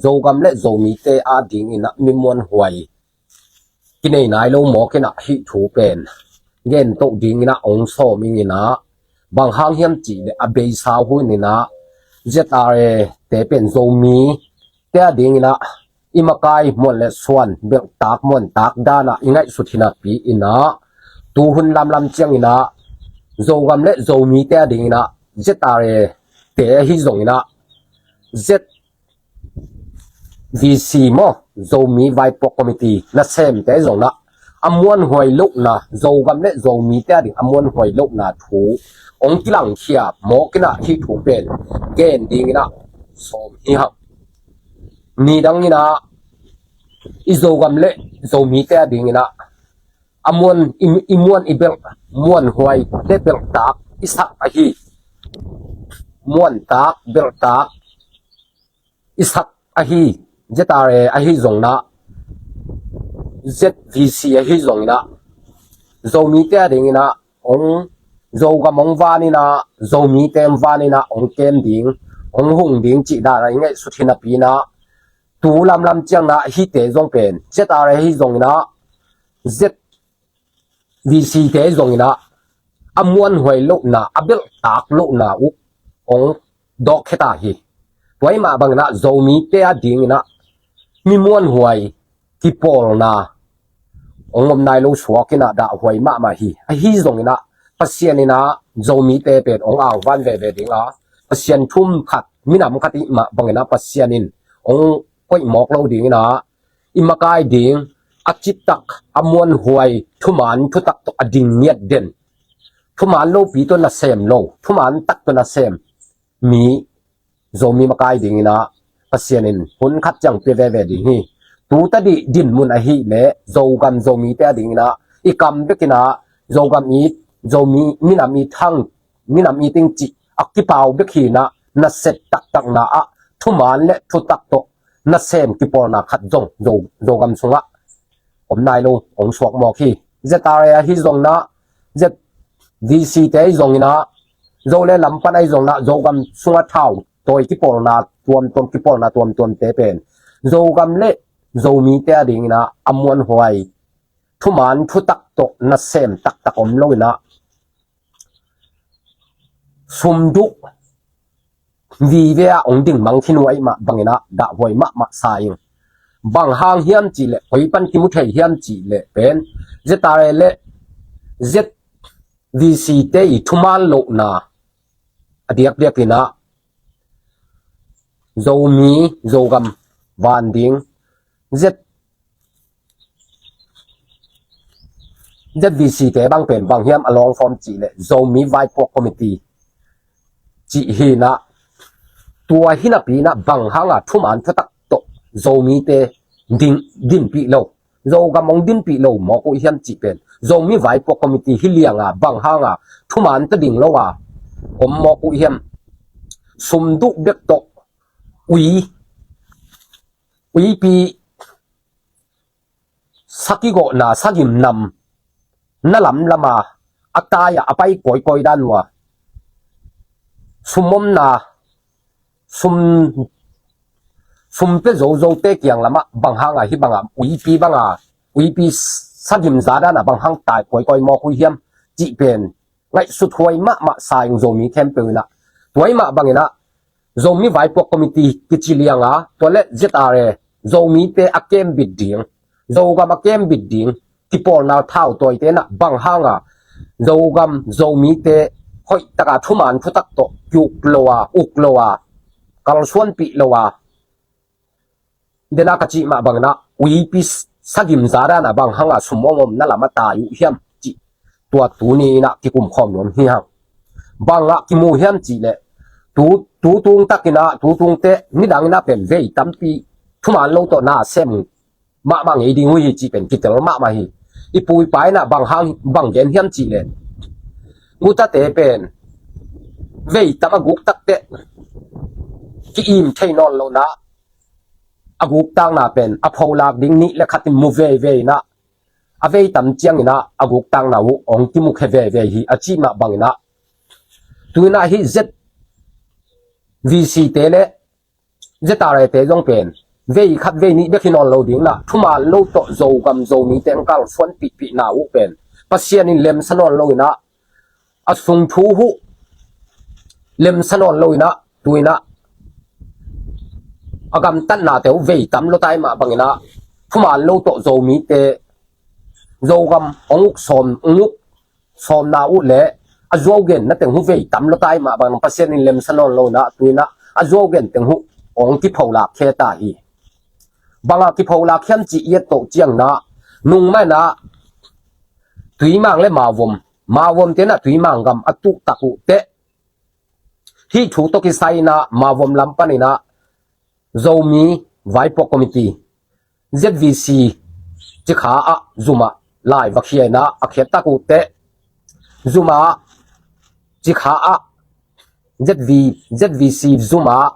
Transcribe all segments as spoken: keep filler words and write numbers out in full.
Zogam le Zomite adingin ah mi muanhuai kinei nai lo mawk in ah hih thu pen gen toh dingin ah hong sawm ing in ah, bang hang hiam cih leh a beisa hun in ah Z R A te pen Zomite adingin ah i makai muan le suan, belhtak muantak dan ah i ngaihsut hi napi in ah, tu hun lamlam ciangin ah Zogam le Zomite adingin ah Z R A te ahi zongin ah Z V C maw, Zomi Vaipuak Committee nasemte zong ah a muanhuai lohna, Zogam le Zomite ading a muanhuai lohna thu hong kilangkhia mawk in ah hih thu pen gen dingin ah sawm hi hang. Nidangin ah i Zogam le Zomite adingin ah a muan i, i muan i belh, muanhuai le belhtak i sak ahi, muantak belhtak i sak ahi Z R A ahi zongin ah, Z V C ahi zongin ah, Zomite adingin ah hong, Zogam hong van in ah, Zomite hong van in ah hong kem ding, hong hung ding cih dan ah i ngaihsut hi napi in ah, tu lamlam ciangin ah hihte zong pen Z R A ahi zongin ah, Z V C te zongin ah a muanhuai lohna, a belhtak lohna uh hong dawkkhia ta hi. Tua ahih mah bangin ah Zomite adingin ah mi muanhuai kipawlna hong om nai lo suak in ah dahhuai mahmah hi. Ahi zongin ah Pasian in ah Zomite pen hong auvan veve ding a, Pasian thu khat, minam khat i hih mah bangin ah Pasian in hong koih mawk lo dingin ah i makai ding, a citak, a muanhuai, thuman thutak tawh a ding ngiat den, thuman lopi tawh nasem lo, thuman tak tawh nasem mi Zomi makai dingin ah Pasian in hun khat ciang pia veve ding hi. Tu tadih dinmun ahih leh Zogam Zomite adingin ah i kam bekin ah Zogam it, Zomi minam it hang, minam it ing cih a kipau bek hi in ah, nasep taktakna ah thuman le thutak tawh nasem kipawlna khat zong Zo, Zogam sungah om nai lo, hong suak mawk hi. Z R A ahi zongin ah, Z V C te ahi zongin ah, Zo le lam pan ahi zongin ah, Zogam sungah thau tawi kipawlna tuamtuam, kipawlna tuamtuamte pen Zogam le Zomite adingin ah a muanhuai, thuman thutak tawh nasem taktak om lo in ah, sum duh vive ah hong ding mang khin uh ahih mah bangin ah dahhuai mahmah sa ing. Bang hang hiam cih leh, koi pan kimu thei hiam cih leh pen Z R A le Z V C te i thuman lohna a diakdiak in ah Zomi, Zogam van ding, Z, Z V C te bang pen bang hiam a long form cih leh Zomi Vaipuak Committee cih hi in ah, tua hi napi in ah bang hang a thuman thutak tawh Zomite ding, dinpih lo, Zogam hong dinpih lo mawk uh hiam cih pen Zomi Vaipuak Committee hi liang a bang hang a thuman tawh ding lo a om mawk uh hiam. Sum duh bek tawh ui, uipi, sakigawhna, sagim nam na lamlam a, a tai ah a pai kawikawi dan uh a, sum omna, sum, sum pia zozote kiang lamah bang hang a hih bang a uipi bang a, uipi sagim za dan a bang hang tai kawikawi mawk uh hiam cih pen ngaihsut huai mahmah sa ing Zomi khempeuh in ah. Tua ahih mah bangin ah Zomi Vaipuak Committee kici liang a, tua le Z R A, Zomite a kembit ding, Zogam a kembit ding kipawlna thautawite in ah bang hang a Zogam, Zomite hoih tak a thuman thutak tawh ki-uk lo a, uk lo a, kalsuanpih lo a, den a ka cih mah bangin ah uipi sagim za dan a bang hang a sum om om na lam a tai uh hiam cih tua tuni in ah kikum khawm nuam hi hang. Bang ah kimu hiam cih leh tu, tu tung tak in ah, tu tung teh nidang in ah pen vei tampi thuman lo tawh na sem mahmah ngei ding uh hi cih pen kitel mahmah hi. I pu i pa in ah bang hang, bang gen hiam cih leh gutate pen vei tam a guk tak teh ki-im thei nawn lo in ah a guktakna pen a pholak ding nih le khat in mu veivei in ah, a vei tam ciangin ah a guktakna uh hong kimukhia veivei hi a cih mah bangin ah, tu in ah hih Z V C te le Z R A te zong pen vei khat vei nih bek hi nawn lo ding inah, thuman lo tawh Zogam Zomite hong kalsuanpihpihna uh pen Pasian in lemsa nawn lo inah, a sung thu uh lemsa nawn lo inah, tu inah a gamtatnate uh vei tam lua ta hi mah bang inah, thuman lo tawh Zomite, Zogam hong uk sawm, hong uk sawmna uh le a zuau gen na teng uh vei tam lua ta hi mah bang inah, Pasian in lemsa nawn lo inah, tu inah a zuau gen teng uh hong kipholak khe ta hi. Bang a kipholak hiam cih i et tawh ciang inah, nung mah inah Tuimang le Mawom, Mawomte inah Tuimang gam a tuh tak uh teh, hih thu tawh kisai inah Mawom lam pan inah Zomi Vaipuak Committee, Z V C, Cikha ah zum ah lai va khia inah a khiat tak uh teh, zum ah, Cikha ah, Z V, Z V C zum ah,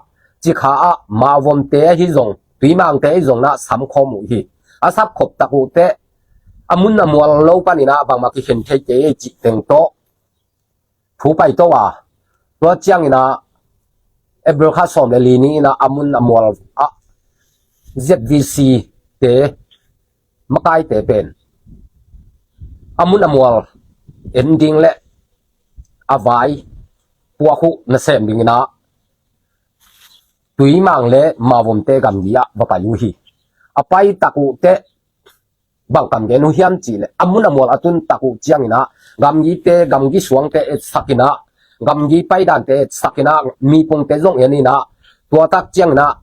Cikha ah Mawomte ahi zong, Tuimangte ahi zong inah samkhawm uh hi. A sapkhop tak uh teh, a mun a mual lo pan inah bangmah kikhen thei kei cih teng tawh thu pai to a, tua ciang inah April kha sawm le li ni inah a mun a mual ah Z V C te makaite pen a mun a mual en ding le a vai puak uh nasem ding inah Tuimang le Mawomte gamgi ah va pai uh hi. A pai tak uh teh, bang kam gen uh hiam cih leh, a mun a mual a tun tak uh ciang inah gamgite, gamgi suangte etsak inah, gamgi paidante etsak inah, mipungte zong en inah, tua tak ciang inah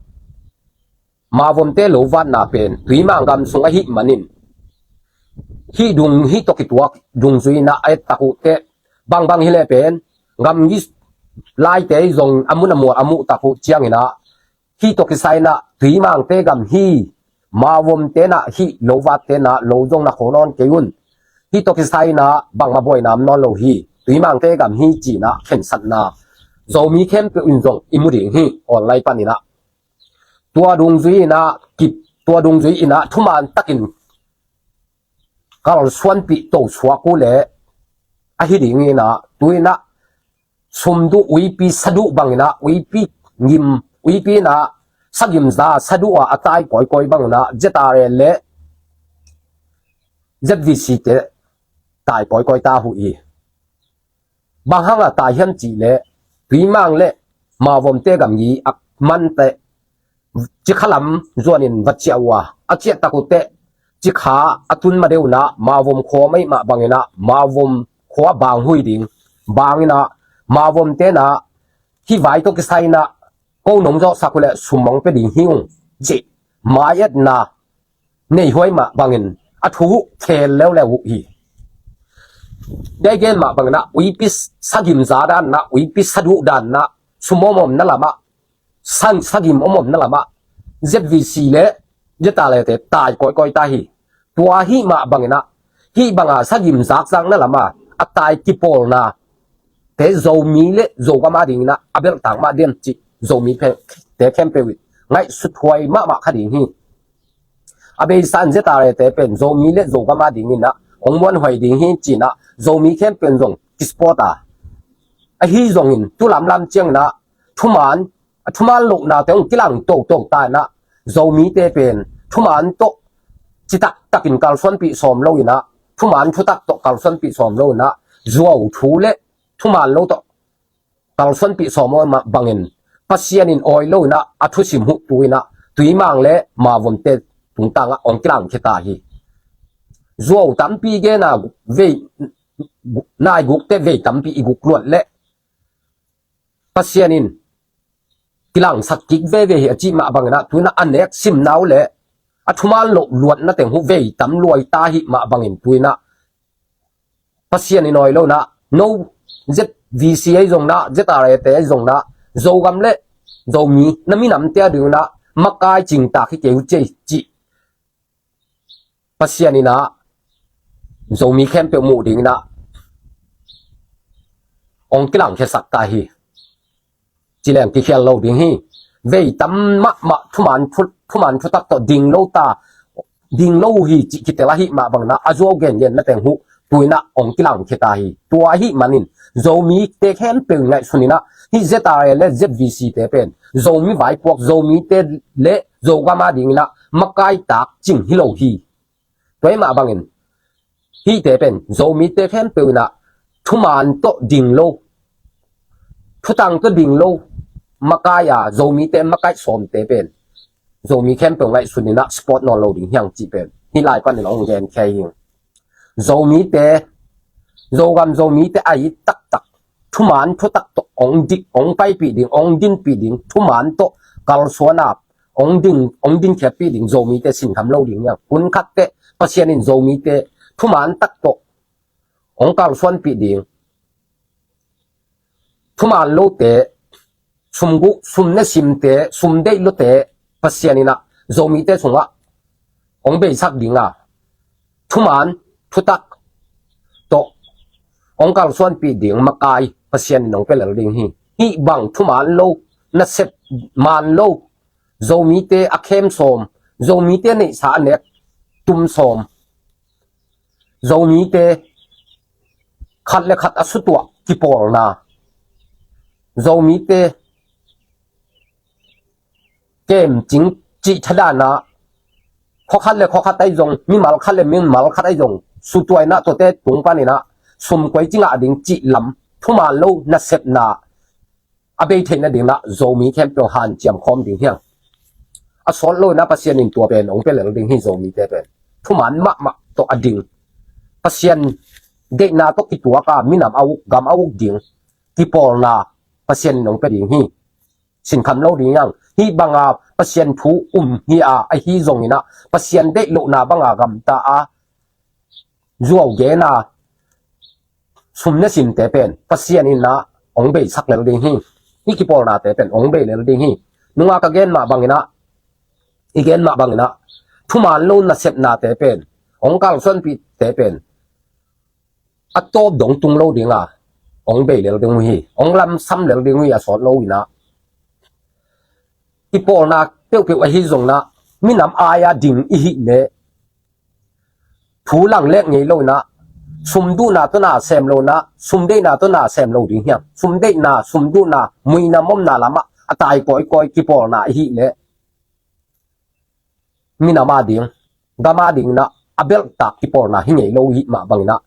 Mawomte lo vatna pen Tuimang gam sung ahih manin, hih dung, hih tawh kituak dungzui inah a et tak uh teh, bangbang hi leh pen gamgi laite zong a mun a mual a muh tak uh ciang inah, hih tawh kisai inah Tuimangte gam hi, Mawomte inah hih lo vatte inah lo zong na kho nawn kei un. Hih tawh kisai inah bangmah buaina om nawn lo hi, Tuimangte gam hi ci inah khensatna Zomi khempeuh in zong i mu ding hi, online pan inah. Tua dungzui inah kip, tua dungzui inah thuman takin kalsuanpih to suak uh leh ahi ding inah, tu inah sumduh uipi saduh bang inah, uipi ngim, uipi inah sagim za saduh a a tai kawikawi bang inah Z R A le Z V C te tai kawikawi ta uh hi. Bang hang a tai hiam cih leh, Tuimang le Mawomte gamgi a mante Cikha lam zuanin va ciah uh a, a ciah tak uh teh Cikha a tun ma deuh inah Mawom khua mah mah bang inah Mawom khua bang hui ding, bang inah Mawomte inah hih vai tawh kisai inah ko nong zawhsak uh leh sum hong pia ding hi ung cih mai-etna nei huai mah bangin a thu uh khel leuleu uh hi. Dei gen mah bang inah uipi sagim za dan inah, uipi saduh dan inah, sum om omna lam ah, sang sagim om omna lam ah Z V C le Z R A te tai kawikawi ta hi. Tua hih mah bang inah, hih bang a sagim zakzakna lam a a tai kipawlna te Zomi le Zogam a ding inah a belhtak mah diam cih Zomi phe-, te khempeuh in ngaihsut huai mahmah kha ding hi. A beisa in Z R A te pen Zomi le Zogam a ding inah hong muanhuai ding hi ci inah Zomi khempeuh in zong kisupport a, ahi zongin tu lamlam ciang inah thuman, a thuman lohnate hong kilang toto ta inah, Zomite pen thuman tawh citak takin kalsuanpih sawm lo inah, thuman thutak tawh kalsuanpih sawm lo inah, zuau thu le thuman lo tawh kalsuanpih sawm lo mah bangin Pasian in awi lo inah a thusim uh tu inah Tuimang le Mawomte tungtang ah hong kilangkhia ta hi. Zuau tampi gen a, vei, nai gukte vei tampi i guk luat leh Pasian in kilangsak kik veve hi a cih mah bang inah, tu inah a nek simna uh leh a thuman loh luatna teng uh vei tam luai ta hi mah bangin, tu inah Pasian in awi lo inah, no Z V C ahi zong inah, Z R A te ahi zong inah, Zogam le Zomi na minamte a ding inah makai cingtak hi kei uh cei cih Pasian inah Zomi khempeuh muh ding inah hong kilangkhiasak ta hi. Ci leng kikhial lo ding hi. Vei tam mahmah thuman thu, thuman thutak tawh ding lo ta, ding lo uh hi cih kitel ahih mah bang inah a zuau gengenna teng uh tu in ah hong kilangkhia ta hi. Tua ahih manin Zomite khempeuh ngaihsun in ah hih Z R A le Z V C te pen Zomi vaipuak, Zomite le Zogam ading in ah makai tak cing hi lo hi. Tua ahih mah bangin hihte pen Zomite khempeuh in ah thuman tawh ding lo, thutang tawh ding lo makai a, Zomite makai sawmte pen Zomi khempeuh ngaihsun in ah support nawn lo ding hi hang cih pen hih lai panin hong genkhia hi. Zomite, Zogam Zomite a it taktak thuman thutak tawh hong dik, hong paipih ding, hong dinpih ding, thuman tawh kalsuan a hong ding, hong dingkhiatpih ding Zomite sinkham lo ding hi hang. Hun khat teh Pasian in Zomite thuman tak tawh hong kalsuanpih ding. Thuman lote, sum gu, sum ne simte, sum deih lote Pasian in ah Zomite sungah hong beisak ding a, thuman thutak tawh hong kalsuanpih ding makai Pasian in hong pia lel ding hi. Hih bang thuman lo, nasep man lo, Zomite a khem sawm, Zomite neihsa a nek tum sawm, Zomite khat le khat a sutuah kipawlna, Zomite kemcing cih thadan ah, khua khat le khua khat ahi zong, mimal khat le mimal khat ahi zong, sutuaina tuate tung panin ah sum koi ci ngah ding cih lam thuman lo nasepna a bei theih nading in ah Zomi khempeuh hanciam khawm ding hi hang. A sawt lo in ah Pasian in tua pen hong pia lel ding hi. Zomite pen thuman mahmah tawh a ding, Pasian deihna tawh kituak a minam a uk, gam a uk ding kipawlna Pasian in hong pia ding hi. Sinkham lo ding hi hang. Hih banga Pasian thu um hi a, ahi zongin ah Pasian deih lohna banga gamta a, zuau gen a, sum ne simte pen Pasian in ah hong beisak lel ding hi. Hih kipawlnate pen hong bei lel ding hi. Nunga ka gen mah bangin ah, i gen mah bangin ah, thuman lo nasepnate pen, hong kalsuanpihte pen a tawp dong tung lo ding a, hong bei lel ding uh hi, hong lamsam lel ding uh hi. A sawt lo in ah, i pawlna peuhpeuh ahi zongin ah, minam ai-a ding i hih leh, thu lang lek ngei lo in ah, sum duhna tawh na sem lo in ah, sum deihna tawh na sem lo ding hi hang. Sum deihna, sum duhna, muina momna lamah a tai kawikawi kipawlna i hih leh, minam ading, gam ading in ah a belhtak kipawlna hi ngei lo i hih mah bangin ah,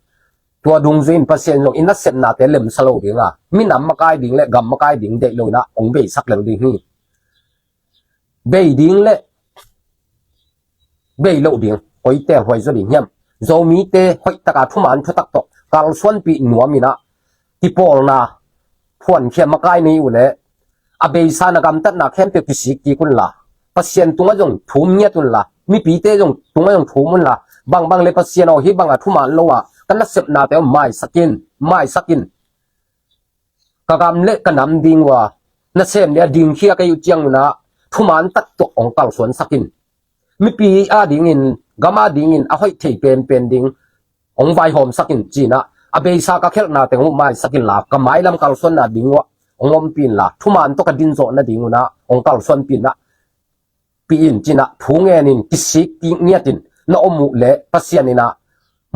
tua dungzui in Pasian zong i nasepnate lemsa lo ding a, minam makai ding le gam makai ding deih lo in ah hong beisak lel ding hi. Bei ding le bei loh ding, koi teel huai zaw ding hiam? Zomite hoih taka thuman thutak tawh kalsuanpih nuam in ah, kipawlna phuankhia makai na hih uh leh, a beisa na gamtatna khempeuh kisik kik unla, Pasian tungah zong thum ngiat unla, mipite zong tungah zong thum unla, bangbang le Pasian aw, hih banga thuman lo a ka nasepnate aw maisak in, maisak in. Ka gam le ka nam ding uh a nasem le a dingkhia ka hih uh ciangun ah, thuman tak tawh hong kalsuansak in. Mipi adingin, gam adingin a hoih thei penpen ding hong vaihawmsak in ci-in ah, a beisa ka khelhna teng uh maisak inla, ka mailam kalsuanna ding uh ah hong ompih inla, thuman tawh ka din zawh nadingun ah hong kalsuanpih in ah, pih in ci-in ah, thu ngen in, kisik kik ngiat in na om uh leh, Pasian in ah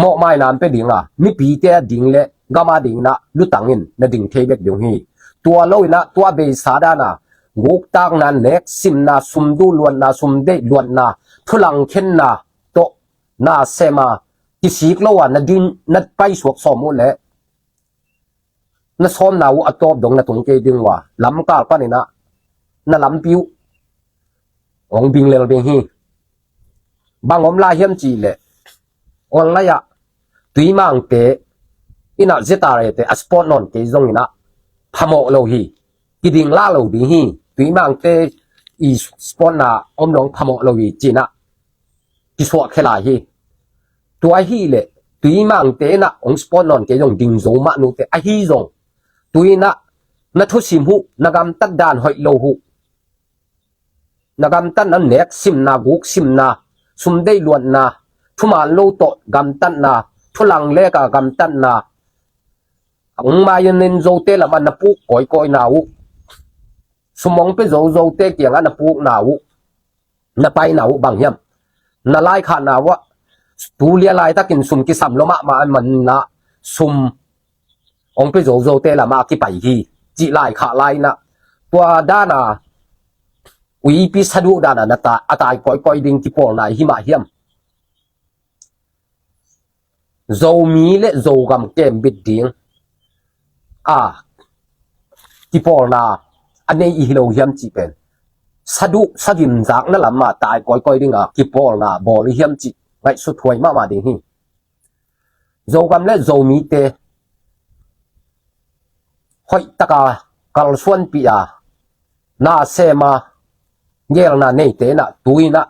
mawhmaina hong pia ding a, mipite ading le gam ading in ah lutang in na ding thei bek ding uh hi. Tua lo in ah, tua beisa dan a, guktakna, nek simna, sum duh luatna, sum deih luatna, thu langkhenna tawh na sem a, kisik lo a na din, na paisuak sawm uh leh, na sawmna uh a tawp dong na tung kei ding uh a, lamkal panin ah na lampi uh hong bing lel ding hi. Bang om lai hiam cih leh, online ah Tuimangte in ah Z R A te a support nawn kei zongin ah phamawh lo hi. Kiding lah lo ding hi. Tuimangte i supportna om lo hong phamawh lo hi ci-in ah kisuahkhia lai hi. Tua ahih leh Tuimangte in ah hong support nawn kei zong ding zo mah nute ahi zong, tu-in ah na thusim uh, na gamtat dan hoih lo uh, na gamtatna, nek simna, guk simna, sum deih luatna, thuman lo tawh gamtatna, thu lang lek a gamtatna, hong mai-in zote lamah na puk kawikawina uh, sum hong pia zo zote kiangah na pukna uh, na paina uh bang hiam? Na laikhahna uh ah, Tu lia laitakin sum kisam lo mahmah a manna sum hong pia zozote lamah a kipai hi, cih lai khah lai inah, tua dana uipi saduh dana na ta, a tai kawikawi ding kipawlna hi mah hiam? Zomi le Zogam kembit ding a kipawlna a nei i hi lo hiam cih pen, saduh sagim zakna lamah tai kawikawi dinga kipawlna bawl i hiam cih ngaihsut huai mahmah ding hi. Zogam le Zomite hoihtaka kalsuanpih a, na sema, gelna neite inah tu inah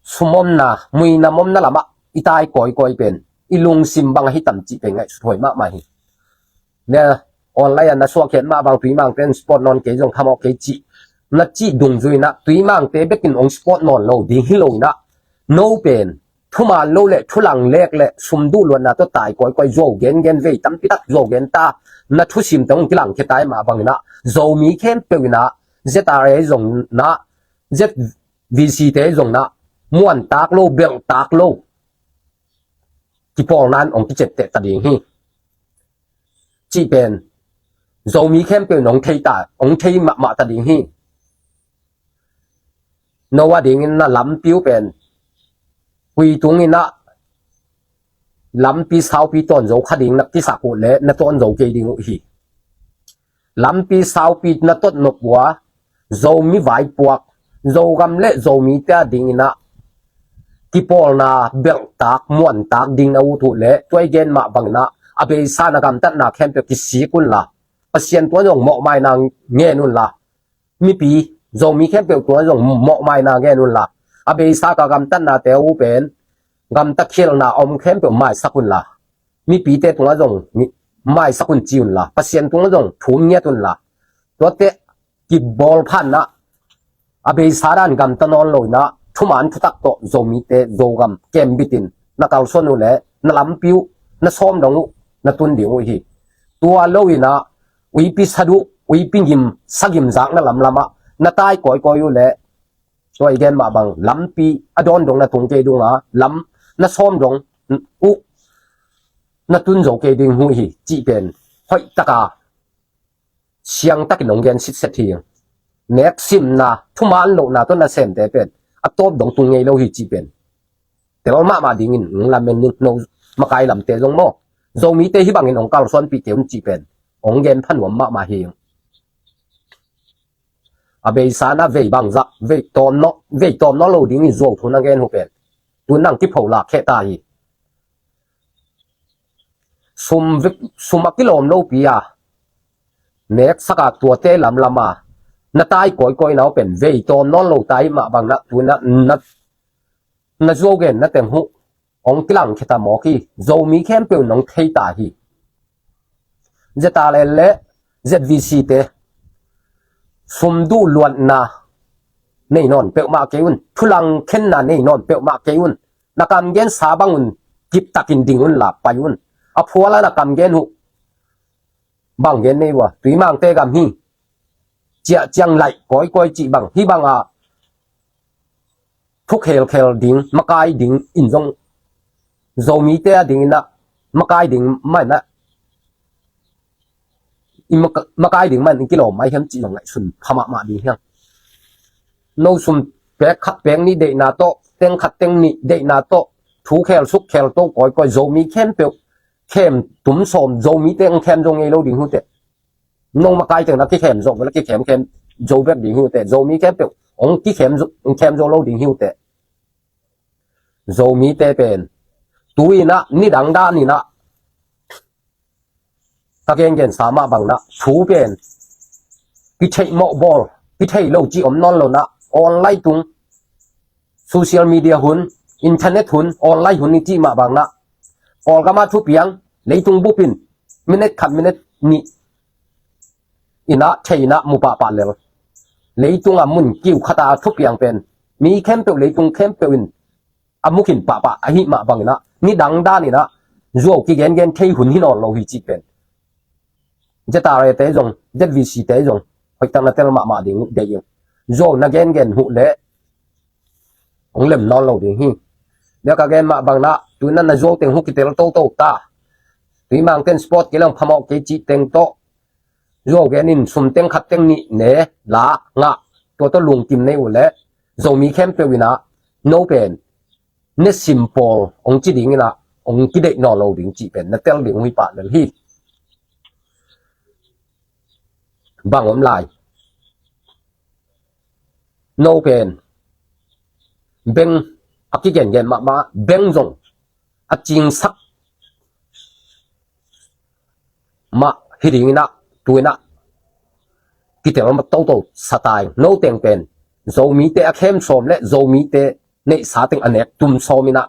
sumomna, muina momna lamah i tai kawikawi pen i lungsim bang ahi tam cih pen ngaihsut huai mahmah hi. Na online ah na suakkhiat mah bang Tuimangte in support nawn kei zong phamawh kei cih na cih dungzui inah Tuimangte bekin hong support nawn lo ding hi lo inah, no pen thuman lo le thulang lek le sum duh luatna tawh tai kawikawi zuau gengen vei tampi tak zuau gen ta, na thusim tawh hong kilangkhia tai mah bang inah Zomi khempeuh inah Z R A zong inah Z V C te zong inah muantak lo, belhtak lo kipawlna in hong kiciapteh ta ding hi. Cih pen Zomi khempeuh in hong thei ta, hong thei mahmah ta ding hi. No a dingin na lampi uh pen hui tung inah lampi saupi tawn zo kha ding na kisak uh le na tawn zo kei ding uh hi. Lampi saupi na tot nop uh a, Zomi vaipuak, Zogam le Zomite a ding inah kipawlna belhtak muantak ding na ut uh le tua i gen mah bang inah a beisa na gamtatna khempeuh kisik unla, Pasian tua zong mawhmaina ngen unla, mipi Zomi khempeuh tua zong mawhmaina ngen unla, a beisa ka gamtatnate uh pen gamta khialhna a om khempeuh maisak unla, mipite tungah zong mi-, maisak un ci unla, Pasian tungah zong thum ngiat unla, tuate kibawl phanna a beisa dan gamta nawn lo inah thuman thutak tawh Zomite Zogam kembit in na kalsuan uh le na lampi uh, na sawm dong uh na tun ding uh hi. Tua lo inah uipi saduh, uipi ngim sagim zakna lamlamah na tai kawikawi uh le tua i gen mah bang lampi a dawn dong na tung kei ding a, lam na sawm dong uh na tun zo kei ding uh hi cih pen hoihtaka siangtakin hong gen sitset hi. Nek simna, thuman lohna tawh nasemte pen a tawp dong tung ngei lo hi cih pen tel mahmah dingin hong lamen ning. No makai lamte zong maw, Zomite hih bangin hong kalsuanpih kei un cih pen hong gen pha nuam mahmah hi. A beisa na vei bangzah vei tawm nawn, vei tawm nawn lo dingin zuau thu na gen uh pen tu nang kipho lak kheh ta hi. Sum, sum a kilawm lopi a nek saka tuate lamlama na tai kawikawi na uh pen vei tawm nawn lo ta hi mah bang na tu na, na, na zuau gen na teng uh hong kilangkhia ta mawk hi. Zomi khempeuh in hong thei ta hi. Z R A le Z V C te sum duh luatna nei nawn peuhmah kei un, thulang khenna nei nawn peuhmah kei un. Na kam gensa bang un kiptakin ding unla pai un. A phuala na kam gen uh bang gen nei uh a, Tuimangte gam hi, ciah ciang laih kawikawi cih bang hih banga thu khelkhel ding, makai ding in zong Zomite a dingin ah makai ding mah in ah i maka-, makai ding mah in kilawm mai hiam cih zong ngaihsun pha mahmah ding hiam? No sum pek khat pek nih deihna tawh, teng khat teng nih deihna tawh thu khel suk khel to kawikawi Zomi khempeuh khem tum sawm, Zomite hong khem zo ngei lo ding uh teh. No makai teng na kikhem zo, na kikhem khem zo bek ding uh teh. Zomi khempeuh hong kikhem zo, hong khem zo lo ding uh teh. Zomite pen tu in ah nidang dan in ah ka gengensa mah bang in ah thu pen kitheih mawh bawl, kitheih lo cih om nawn lo in ah online tung, social media hun, internet hun, online hun i cih mah bang in ah Kawlgam ah thupiang leitung bup in minute khat minute nih in ah thei in ah mu pahpah lel. Leitung a mun kiu khat a thupiang pen mi khempeuh, leitung khempeuh in a mu khin pahpah ahih mah bang in ah nidang dan in ah zuau kigengen thei hun hi nawn lo hi cih pen Z R A te zong, Z V C te zong hoihtak na tel mahmah ding uh deih ing. Zuau na gengen uh leh hong lem nawn lo ding hi. Bia ka gen mah bangin ah, tu-in ah na zuau teng hu kitel toto ta. Tuimang ten sport kei leng phamawh kei cih teng tawh, zuau gen in sum teng khat teng nih ne, la, ngah, tua tawh lungkim nei uh leh, Zomi khempeuh in ah, no pen ne sim pawl hong ci dingin ah, hong kideih nawn lo ding cih pen na tel ding uh hi pah lel hi. Bang om lai? No pen beng, a kigengen mahmah beng zong a cingsak mah hi dingin ah, tu-in ah kitel toto sa ta ing. No teng pen Zomite a khem sawm leh Zomite neihsa teng a nek tum sawm in ah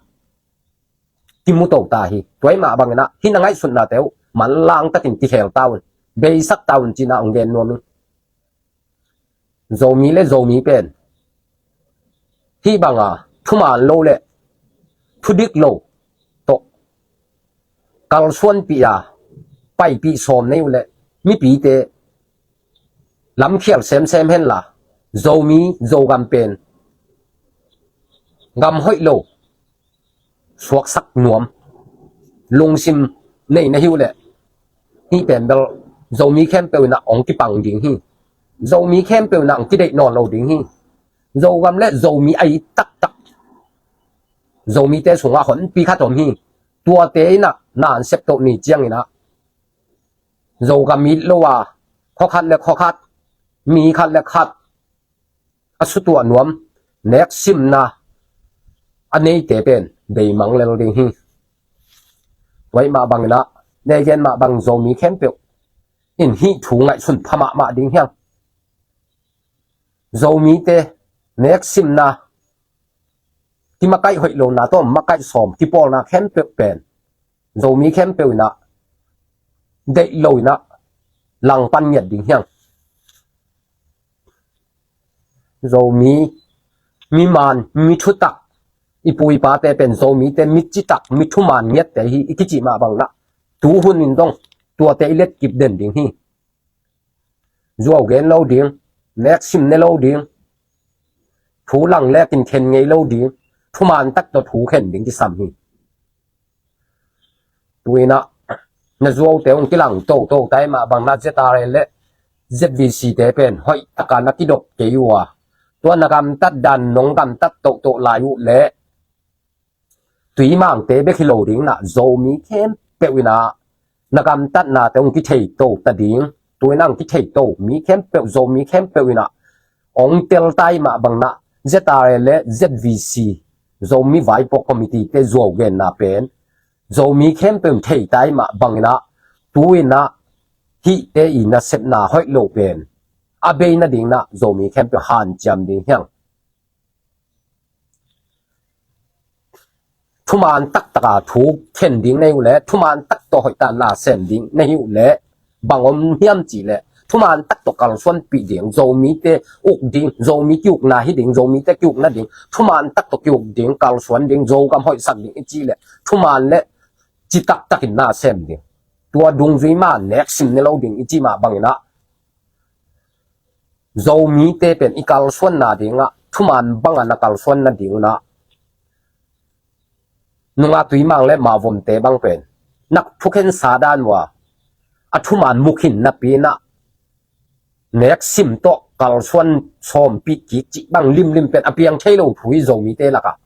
kimu to ta hi. Tua ahih mah bangin ah, hih na ngaihsutnate uh manlang takin kikhel ta un, beisak ta un ci-in ah hong gen nuam ing. Zomi leh Zomi pen hih banga thuman lo leh thudik lo tawh kalsuanpih a paipih sawm nei uh leh, mipite lamkhial semsem henla, Zomi, Zogam pen gam hoih lo, suaksak nuam, lungsim nei na hi uh leh, hih pen bel Zomi khempeuh in ah hong kipang ding hi. Zomi khempeuh in ah hong kideih nawn lo ding hi. Zogam leh Zomi a it taktak, Zomite sungah honpi khat om hi. Tuate in ah na an sep toh ni ciangin ah, Zogam it lo a, khua khat leh khua khat, mi khat leh khat a sutuah nuam, neksimna a neite pen beimang lel ding hi. Tua ahih mah bangin ah, nei gen mah bang Zomi khempeuh in hih thu ngaihsun pha mahmah ding hi hang. Zomite neksimna, kimakaih hoih lona tawh makaih sawm, kipawlna khempeuh pen Zomi khempeuh in ah deih lo in ah langpan ngiat ding hi hang. Zomi, mi man, mi thutak, i pu i pate pen Zomite mi citak, mi thuman ngiatte hi i kicih mah bangin ah, tu hun in zong tuate i letkip den ding hi. Zuau gen lo ding, neksim ne lo ding, thu lang lekin khen ngei lo ding, thuman tak tawh thu khen ding kisam hi. Tu-in ah na zuaute hong kilang toto ta ahih mah bangin ah, Z R A leh Z V C te pen hoih takin na kidop kei uh a, tua na gamtat dan nong gamtat toto lai uh leh, Tuimangte bek hi lo dingin ah, Zomi khempeuh in ah na gamtatnate hong kithei to ta ding. Tu-in ah hong kithei to, mi khempeuh, Zomi khempeuh in ah hong tel ta ahih mah bangin ah, Z R A leh Z V C, Zomi Vaipuak Committee te zuau genna pen Zomi khempeuh in thei ta ahih mah bangin ah, tu-in ah hihte i nasepna hoih lo pen a bei nadingin ah Zomi khempeuh hanciam ding hi hang. Thuman taktak a thu khen ding na hi uh leh, thuman tak tawh hoih takin na sem ding na hi uh leh, bang om hiam cih leh, thuman tak tawh kalsuanpih ding, Zomite uk ding, Zomi kiukna hi ding, Zomite kiukna ding, thuman tak tawh kiuk ding, kalsuan ding, Zogam hoihsak ding i cih leh, thuman leh citak takin na sem ding. Tua dungzui mah neksim ne lo ding i cih mah bangin ah, Zomite pen i kalsuan nadingah thuman bangah na kalsuan nading un ah, nungah Tuimang le Mawvomte bang pen nak thukhensa dan uh a, a thuman mukhin napi in ah, neksim tawh kalsuan sawmpih kik cih bang limlim pen a piang thei lo thu hi Zomite lakah.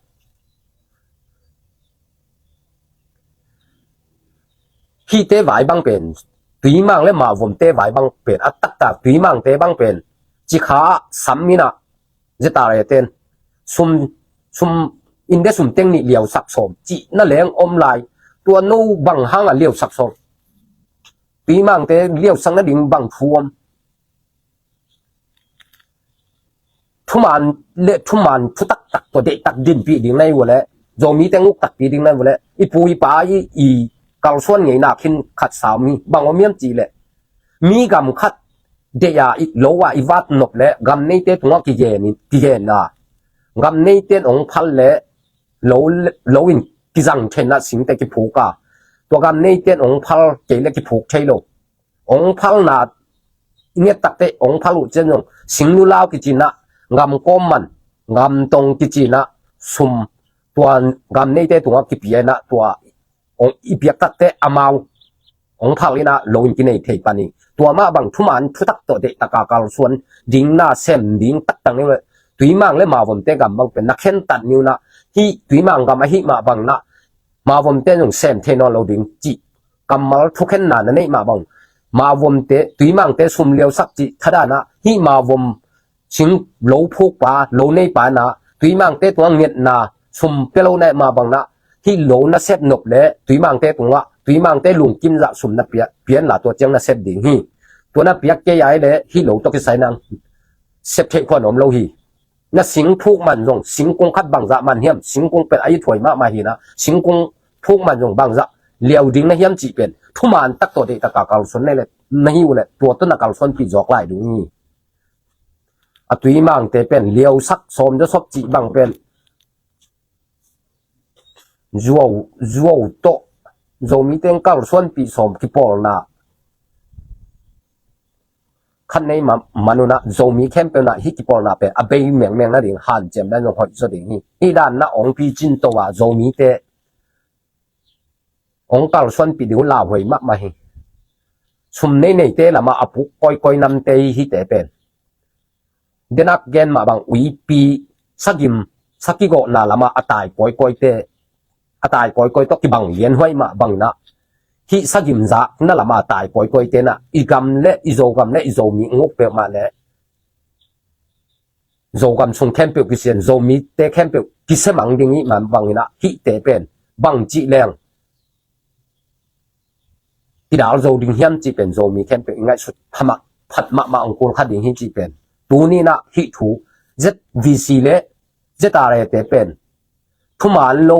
Hihte vai bang pen, Tuimang le Mawvomte vai bang pen, a taktak Tuimangte bang pen, cikha sam in ah, Z R A ten sum, sum, India sum teng nih liausak sawm cihna leng om lai. Tua no bang hangah liausak sawm? Tuimangte liausak nading bang thu om? Thuman le thuman thutaktak tawh deihtak dinpih ding na hi uh leh, Zomite nguk takpih ding na hi uh leh, i pu i pa i, i kalsuan ngeina khin khat sa om hi. Bang om hiam cih leh, mi gam khat deih a, i lo a i vat nop leh gam neite tungah kigen in, kigen a, gam neite in ong phal leh lo, lo in kizang then a, singte kiphuk a, tua gam neite in ong phal kei leh kiphuk thei lo. Ong phalna i nget takte ong phal uh ciang zong, singlulau kici in ah, gam kawm man, gam tong kici in ah, sum, tua gam neite tungah kipia inah tua hong i piaktatte amau hong phal inah lo in kinei thei pan hi. Tua mah bang thuman thutak tawh deihtak a kalsuan ding na sem ding taktak ni uh leh Tuimang le Mavomte gam bang pen na khentat ni uh nah, hih Tuimang gam ahih mah bang nah Mavomte zong sem thei nawn lo ding cih kammal thukhenna na neih mah bang, Mavomte, Tuimangte sum liausak cih thadah nah, hih Mavom sing lo phukpa, lo neipa nah, Tuimangte tungah ngetna sum pia lo na hih mah bang nah, hih lo na sep nop leh Tuimangte tungah, Tuimangte lungkim zah sum na pia, pia inla tua ciang na sep ding hi. Tua na piak kei a hih leh hih lo tawh kisai nang sep theih khuan om lo hi. Na singphuk man zong, singkung khat bangzah man hiam, singkung pen a ithuai mahmah hi nah, singkung phuk man zong bangzah liau ding na hiam cih pen thuman tak tawh deihtak a kalsuan na hi uh leh, na hi uh leh tua tawh na kalsuanpih zawk lai ding hi. A Tuimangte pen liausak sawm za sawp cih bang pen zuau, zuau tawh Zomite kalsuanpih sawm kipawlna khat nei ma-, man uh nah, Zomi khempeuh nah hih kipawlna pen a bei mengmeng nading hanciam dan zong hoih zaw ding hi. Hih dan nah hong picin to a Zomite hong kalsuanpih ding uh lauhuai mahmah hi. Sum nei neite lamah a puk kawikawi namte hi hihte pen. Denak gen mah bang uipi sagim, sakigawhna lamah a tai kawikawite, a tai kawikawi tawh kibang lianhuai mah bang nah, hih sagim zakna lamah a tai kawikawi te nah, i gam le i Zogam le i Zomi nguk peuhmah le Zogam sung khempeuh kisian, Zomite khempeuh kisiamang ding hih mah bang nah, hihte pen bang cih leng kidal zo ding hiam cih pen Zomi khempeuh i ngaihsut phamah, phat mahmah hong kul kha ding hi cih pen. Tuni nah hih thu Z V C le Z R A te pen thuman lo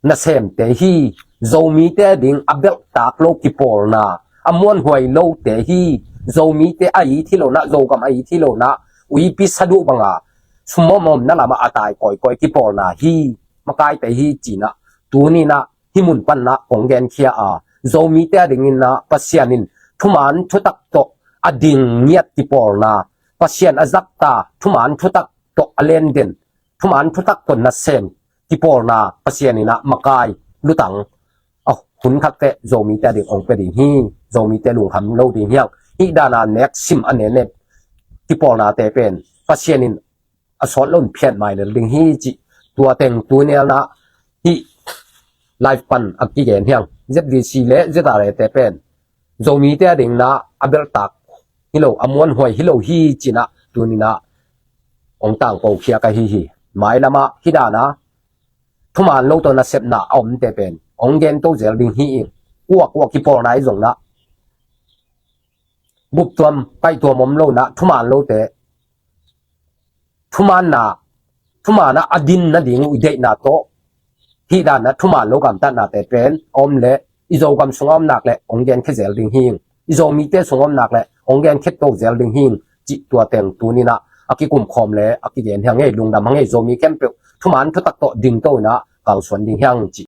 nasemte hi. Zomite ding a belhtak lo kipawlna, a muanhuai lote hi. Zomite a it hi lo nah, Zogam a it hi lo nah, uipi saduh banga sum omomna lamah a tai kawikawi kipawlna hi. Makaite hi ci nah tuni nah hih mun pan nah kong genkhia a, Zomite a dingin nah Pasian in thuman thutak tawh a ding ngiat kipawlna, Pasian a zakta thuman thutak tawh a lenden, thuman thutak tawh nasem kipawlna Pasian in nah makai lutang a hun khatte Zomite a ding hong pia ding hi. Zomite lungkham lo ding hiang. Hih dan a nek sim a nenem kipawlnate pen Pasian in a sawt lo in phiat mai lel ding hi cih tua teng tuni nah hih live pan a kigen hiang. Z V C le Z R A te pen Zomite a ding nah a belhtak hi lo, a muanhuai hi lo hi ci nah tuni nah hong tangko khia ka hi hi. Mailamah hih dan a thuman lo tawh nasepna a omte pen hong gen to zel ding hi ing. Kuakua kipawlna i zong nah buptuam kaihtuam om lo nah thuman lote, thumanna, thuman a din nading uh i deihna tawh hih dan a thuman lo gamtatnate pen om leh i Zogam sungah om nak leh hong genkhia zel ding hi ing. I Zomite sungah om nak leh hong genkhia to zel ding hi ing cih tua teng tuni nah a kikumkhawm le a kigen hiang ei. Lungdam hang ei. Zomi khempeuh thuman thutak tawh ding to in nah kalsuan ding hiang cih